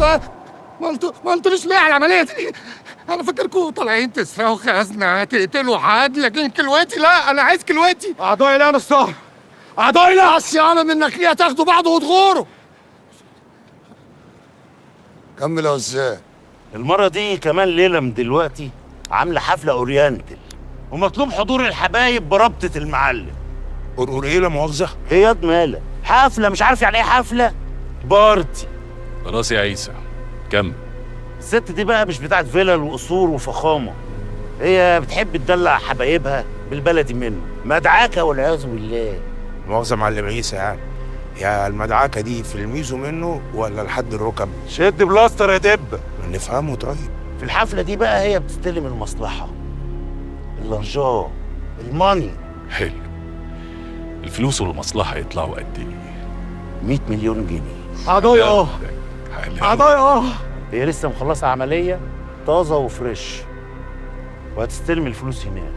لا، ما قلتليش ليه على العملية دي؟ انا فاكركم طالعين تسرقوا خزنه، تقتلوا حد، لكن كلوتي لا، انا عايز كلوتي. اعضائي لا يا نصار، اعضائي لا. الصيانة منك ليه، تاخدوا بعض وتغوروا. كمل يا استاذ. المرة دي كمان ليلة من دلوقتي عاملة حفلة oriental، ومطلوب حضور الحبايب بربطة المعلم. قرقر ايه لا مؤاخذة؟ ايه ياض مالك؟ حفلة، مش عارف يعني ايه حفلة؟ party. خلاص يا عيسى كمل. الست دي بقى مش بتاعت فيلل وقصور وفخامة، هي بتحب تدلع حبايبها بالبلدي منه، مدعكة والعياذ بالله. مؤاخذة معلم عيسى، يعني يا المدعكة دي في الميزو منه ولا لحد الركب؟ شد بلاستر يا دب. نفهمه طيب. في الحفلة دي بقى هي بتستلم المصلحة، اللانجاه، ال money. حلو. الفلوس والمصلحة يطلعوا قد ايه؟ 100 مليون جنيه. اعضائي اه، حلو. اعضائي اه. هي لسه مخلصة عملية طازة و fresh، وهتستلم الفلوس هناك.